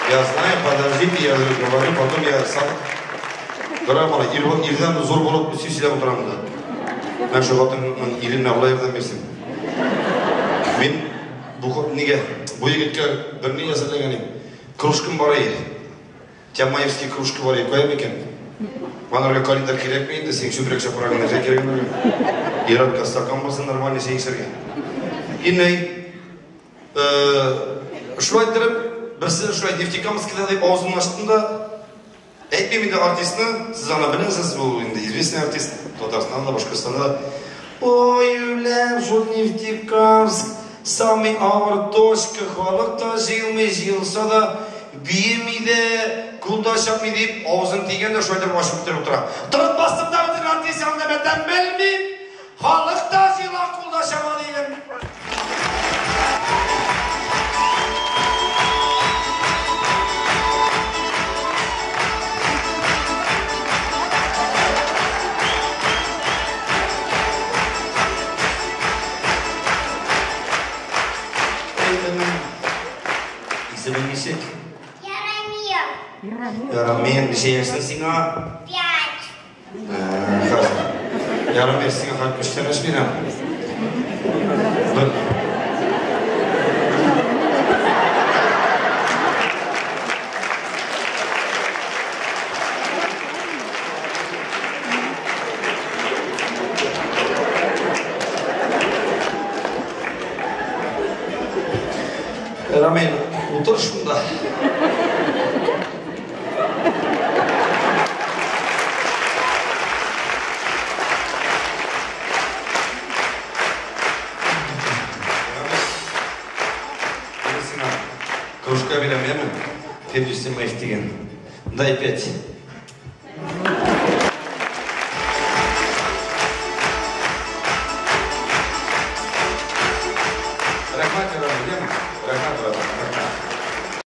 Я знаю, подождите, я говорю, потом я сам. Тора бала, ирдән зур булып сүз сөйләп утырам да. Мен шул хатынның иренә алла ярдәм бирсен. Мин бу нигә бу егеткә бер ни әзерләгән идем. Кружкам бар иде. Тямаевский кружка бар иде, куям икән. Анарга календарь кирәкме инде, син чүпрәк чапырагың нәрсә кирәк анарга? Ир-атка стакан булсын нормальный син эчәргә. Инәй, шулай иттереп, берсе шулай Нефтекамскида дип авызымны ачтым да, әйтмим инде артистны, сез аны беләсез, ул инде известный артист, Татарстанда, Башкортстанда да. Ой, үләм, шул Нефтекамск, самый авыр точка, халык та җыелмый, җыелса да, биеми дә, кул да чапмый дип, авызын тигән дә шулай итеп ачып бетереп утыра. Торып бастым да үзен артист янында бәтәм белмим, халык та җыела, кул да чаба дидем. Исемең ничек? Ярамир. Ярамир, ничә яшьтә сиңа? 5. Ярамир, сиңа хәзер күчтәнәч бирәм. Бер. Рамил, утыр шунда. Кружка бирәм, яме? Фирдүс Тимаев дигән. Дай 5.